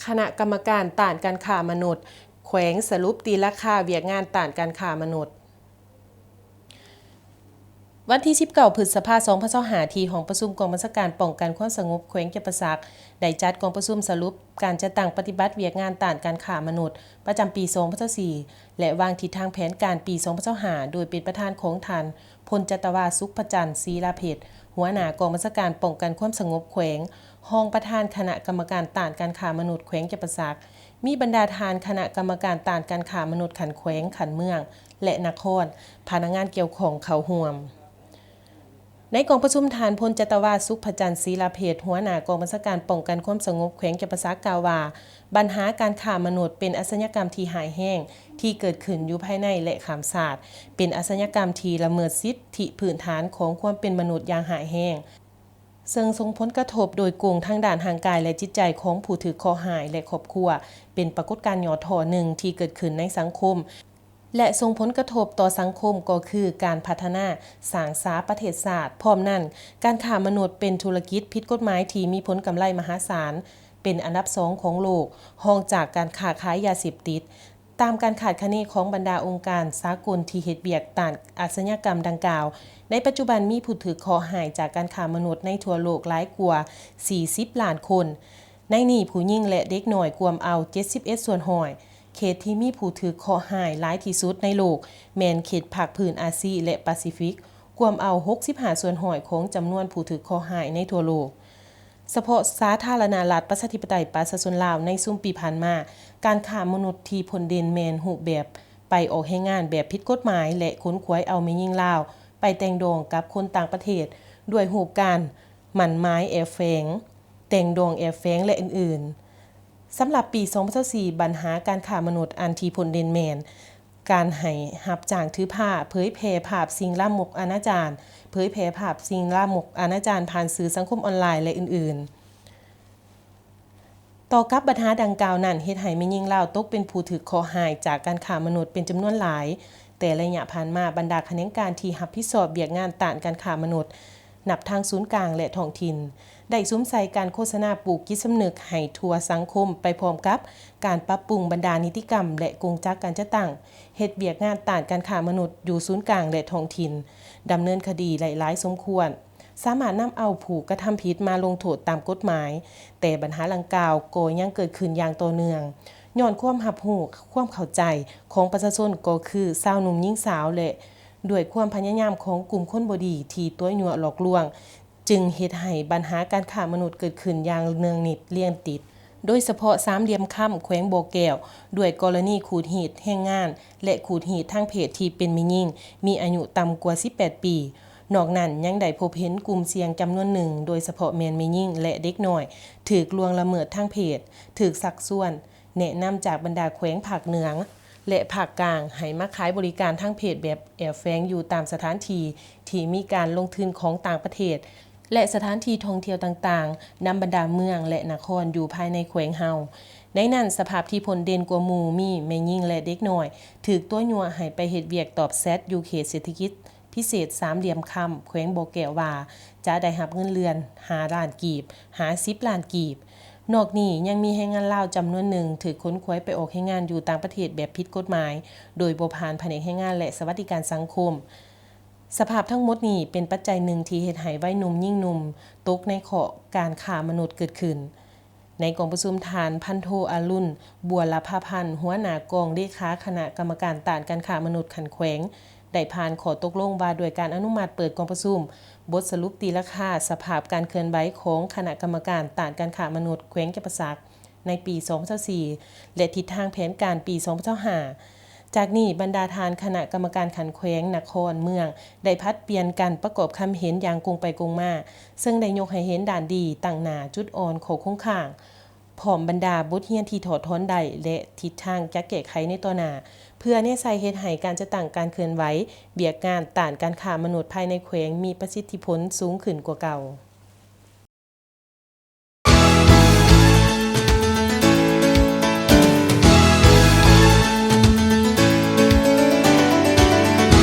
ຄະນະກຳມະການຕ້ານການຄ້າມະນຸດແຂວງສະຫຼຸບຕີລາຄາວຽກງານຕ້ານການຄ້າມະນຸດ. ວັນທີສິບເກົ້າ ພຶດສະພາ ສອງພັນຊາວຫ້າ ທີ່ຫ້ອງປະຊຸມກອງບັນຊາການປ້ອງກັນຄວາມສະຫງົບແຂວງຈຳປາສັກ ໄດ້ຈັດກອງປະຊຸມສະຫຼຸບການຈັດຕັ້ງປະຕິບັດວຽກງານຕ້ານການຄ້າມະນຸດປະຈຳປີ ສອງພັນຊາວສີ່ ແລະ ວາງທິດທາງແຜນການປີ ສອງພັນຊາວຫ້າ ໂດຍເປັນປະທານຂອງທ່ານ ພົນຈັດຕະວາ ສຸກພະຈັນ ສີລາເພັດ ຫົວໜ້າກອງບັນຊາການປ້ອງກັນຄວາມສະຫງົບແຂວງ, ຮອງປະທານຄະນະກຳມະການຕ້ານການຄ້າມະນຸດແຂວງຈຳປາສັກ, ມີບັນດາທ່ານຄະນະກຳມະການຕ້ານການຄ້າມະນຸດຂັ້ນແຂວງ, ຂັ້ນເມືອງ ແລະ ນະຄອນ, ພະນັກງານກ່ຽວຂ້ອງເຂົ້າຮ່ວມ. ໃນກອງປະຊຸມ, ທ່ານ ພົນຈັດຕະວາ ສຸກພະຈັນ ສີລາເພັດ ຫົວໜ້າກອງບັນຊາການປ້ອງກັນຄວາມສະຫງົບແຂວງຈຳປາສັກ ກ່າວວ່າ ບັນຫາການຄ້າມະນຸດເປັນອາຊະຍາກຳທີ່ຮ້າຍແຮງ ທີ່ເກີດຂຶ້ນຢູ່ພາຍໃນ ແລະ ຂ້າມຊາດ, ເປັນອາຊະຍາກຳທີ່ລະເມີດສິດທິພື້ນຖານຂອງຄວາມເປັນມະນຸດຢ່າງຮ້າຍແຮງ, ເຊິ່ງສົ່ງຜົນກະທົບໂດຍກົງທາງດ້ານຮ່າງກາຍ ແລະ ຈິດໃຈຂອງຜູ້ຖືກເຄາະຮ້າຍ ແລະ ຄອບຄົວ, ເປັນປາກົດການຫຍໍ້ທໍ້ໜຶ່ງທີ່ເກີດຂຶ້ນໃນສັງຄົມ ແລະ ສົ່ງຜົນກະທົບຕໍ່ສັງຄົມ ກໍຄືການພັດທະນາສ້າງສາປະເທດຊາດ. ພ້ອມນັ້ນ, ການຄ້າມະນຸດເປັນທຸລະກິດຜິດກົດໝາຍທີ່ມີຜົນກຳໄລມະຫາສານ, ເປັນອັນດັບສອງຂອງໂລກ, ຮອງຈາກການຄ້າຂາຍຢາເສບຕິດ. ຕາມການຄາດຄະເນຂອງບັນດາອົງການສາກົນທີ່ເຮັດວຽກຕ້ານອາຊະຍາກຳດັ່ງກ່າວ, ໃນປັດຈຸບັນມີຜູ້ຖືກເຄາະຮ້າຍຈາກການຄ້າມະນຸດໃນທົ່ວໂລກຫຼາຍກວ່າສີ່ສິບລ້ານຄົນ. ໃນນີ້ຜູ້ຍິງ ແລະ ເດັກນ້ອຍກວມເອົາເຈັດສິບເອັດສ່ວນຮ້ອຍ. ເຂດທີ່ມີຜູ້ຖືກເຄາະຮ້າຍຫຼາຍທີ່ສຸດໃນໂລກແມ່ນເຂດພາກພື້ນອາຊີ ແລະ ປາຊີຟິກ, ກວມເອົາຫົກສິບຫ້າສ່ວນຮ້ອຍຂອງຈຳນວນຜູ້ຖືກເຄາະຮ້າຍໃນທົ່ວໂລກ. ສະເພາະສາທາລະນະລັດ ປະຊາທິປະໄຕ ປະຊາຊົນລາວ, ໃນຊຸມປີຜ່ານມາ, ການຄ້າມະນຸດທີ່ພົ້ນເດັ່ນແມ່ນຮູບແບບໄປອອກແຮງງານແບບຜິດກົດໝາຍ ແລະ ຂົນຂວາຍເອົາແມ່ຍິງລາວໄປແຕ່ງດອງກັບຄົນຕ່າງປະເທດ ດ້ວຍຮູບການໝັ້ນໝາຍແອບແຝງ, ແຕ່ງດອງແອບແຝງ ແລະ ອື່ນໆ. ສຳລັບປີສອງພັນຊາວສີ່ ບັນຫາການຄ້າມະນຸດອັນທີ່ພົ້ນເດັ່ນແມ່ນ ການໃຫ້ຮັບຈ້າງຖືພາ, ເຜີຍແຜ່ພາບສິ່ງລາມົກອະນາຈານ, ເຜີຍແຜ່ພາບສິ່ງລາມົກອະນາຈານຜ່ານສື່ສັງຄົມອອນລາຍ ແລະ ອື່ນໆ. ຕໍ່ກັບບັນຫາດັ່ງກ່າວນັ້ນ, ເຮັດໃຫ້ແມ່ຍິງລາວຕົກເປັນຜູ້ຖືກເຄາະຮ້າຍຈາກການຄ້າມະນຸດເປັນຈຳນວນຫຼາຍ, ແຕ່ໄລຍະຜ່ານມາ, ບັນດາຂະແໜງການທີ່ຮັບຜິດຊອບວຽກງານຕ້ານການຄ້າມະນຸດ ນັບທັງສູນກາງ ແລະ ທ້ອງຖິ່ນ ໄດ້ສຸມໃສ່ການໂຄສະນາປູກຈິດສຳນຶກໃຫ້ທົ່ວສັງຄົມ ໄປພ້ອມກັບການປັບປຸງບັນດານິຕິກຳ ແລະ ກົງຈັກການຈັດຕັ້ງເຮັດວຽກງານຕ້ານການຄ້າມະນຸດຢູ່ສູນກາງ ແລະ ທ້ອງຖິ່ນ, ດຳເນີນຄະດີໄດ້ຫຼາຍສົມຄວນ, ສາມາດນຳເອົາຜູ້ກະທຳຜິດມາລົງໂທດຕາມກົດໝາຍ, ແຕ່ບັນຫາດັ່ງກ່າວກໍຍັງເກີດຂຶ້ນຢ່າງຕໍ່ເນື່ອງ ຍ້ອນຄວາມຮັບຮູ້, ຄວາມເຂົ້າໃຈຂອງປະຊາຊົນ ກໍຄືຊາວໜຸ່ມຍິງສາວ ແລະ ດ້ວຍຄວາມພະຍາຍາມຂອງກຸ່ມຄົນບໍ່ດີທີ່ຕົວະຍົວະຫຼອກລວງ, ຈຶ່ງເຮັດໃຫ້ບັນຫາການຄ້າມະນຸດເກີດຂຶ້ນຢ່າງເນື່ອງນິດລຽນຕິດ, ໂດຍສະເພາະສາມຫຼ່ຽມຄຳ ແຂວງບໍ່ແກ້ວ, ດ້ວຍກໍລະນີຂູດຮີດແຮງງານ ແລະ ຂູດຮີດທາງເພດທີ່ເປັນແມ່ຍິງ ມີອາຍຸຕ່ຳກວ່າສິບແປດປີ. ນອກນັ້ນຍັງໄດ້ພົບເຫັນກຸ່ມສ່ຽງຈຳນວນໜຶ່ງ, ໂດຍສະເພາະແມ່ນແມ່ຍິງ ແລະ ເດັກນ້ອຍ, ຖືກລ່ວງລະເມີດທາງເພດ, ຖືກຊັກຊວນ, ແນະນຳຈາກບັນດາແຂວງພາກເໜືອ ແລະ ພາກກາງ ໃຫ້ມາຂາຍບໍລິການທາງເພດແບບແອບແຝງຢູ່ຕາມສະຖານທີ່ທີ່ມີການລົງທຶນຂອງຕ່າງປະເທດ ແລະ ສະຖານທີ່ທ່ອງທ່ຽວຕ່າງໆ ນຳບັນດາເມືອງ ແລະ ນະຄອນຢູ່ພາຍໃນແຂວງເຮົາ. ໃນນັ້ນ, ສະພາບທີ່ພົ້ນເດັ່ນກວ່າໝູ່ມີແມ່ຍິງ ແລະ ເດັກນ້ອຍ ຖືກຕົວະຍົວະໃຫ້ໄປເຮັດວຽກຕອບແຊັດຢູ່ເຂດເສດຖະກິດ ພິເສດສາມຫຼ່ຽມຄຳ ແຂວງບໍ່ແກ້ວວ່າ ຈະໄດ້ຮັບເງິນເດືອນຫ້າລ້ານກີບ ຫາສິບລ້ານກີບ. ນອກນີ້ຍັງມີແຮງງານລາວຈຳນວນໜຶ່ງຖືກຂົນຂວາຍໄປອອກແຮງງານຢູ່ຕ່າງປະເທດແບບຜິດກົດໝາຍ ໂດຍບໍ່ຜ່ານພະແນກແຮງງານ ແລະ ສະຫວັດດີການສັງຄົມ. ສະພາບທັງໝົດນີ້ເປັນປັດໄຈໜຶ່ງທີ່ເຮັດໃຫ້ໄວໜຸ່ມຍິງໜຸ່ມຕົກໃນເຄາະການຄ້າມະນຸດເກີດຂຶ້ນ. ໃນກອງປະຊຸມ, ທ່ານ ພັນໂທ ອາລຸນ ບົວລະພາພັນ ຫົວໜ້າກອງເລຂາຄະນະກຳມະການຕ້ານການຄ້າມະນຸດຂັ້ນແຂວງ ໄດ້ຜ່ານຂໍ້ຕົກລົງວ່າດ້ວຍການອະນຸມັດເປີດກອງປະຊຸມບົດສະຫຼຸບຕີລາຄາສະພາບການເຄື່ອນໄຫວຂອງຄະນະກຳມະການຕ້ານການຄ້າມະນຸດແຂວງຈຳປາສັກໃນປີສອງພັນຊາວສີ່ ແລະ ທິດທາງແຜນການປີສອງພັນຊາວຫ້າ. ຈາກນີ້, ບັນດາທ່ານຄະນະກຳມະການຂັ້ນແຂວງ, ນະຄອນ, ເມືອງ ໄດ້ຜັດປ່ຽນກັນປະກອບຄຳເຫັນຢ່າງກົງໄປກົງມາ, ເຊິ່ງໄດ້ຍົກໃຫ້ເຫັນດ້ານດີ, ຕັ້ງໜ້າ, ຈຸດອ່ອນ, ຂໍ້ຄົງຄ້າງ, ພ້ອມບັນດາບົດຮຽນທີ່ຖອດຖອນໄດ້ ແລະ ທິດທາງຈະແກ້ໄຂໃນຕໍ່ໜ້າ, ເພື່ອແນໃສ່ເຮັດໃຫ້ການຈັດຕັ້ງການເຄື່ອນໄຫວວຽກງານຕ້ານການຄ້າມະນຸດພາຍໃນແຂວງມີປະສິດທິຜົນສູງຂຶ້ນກວ່າເກົ່າ.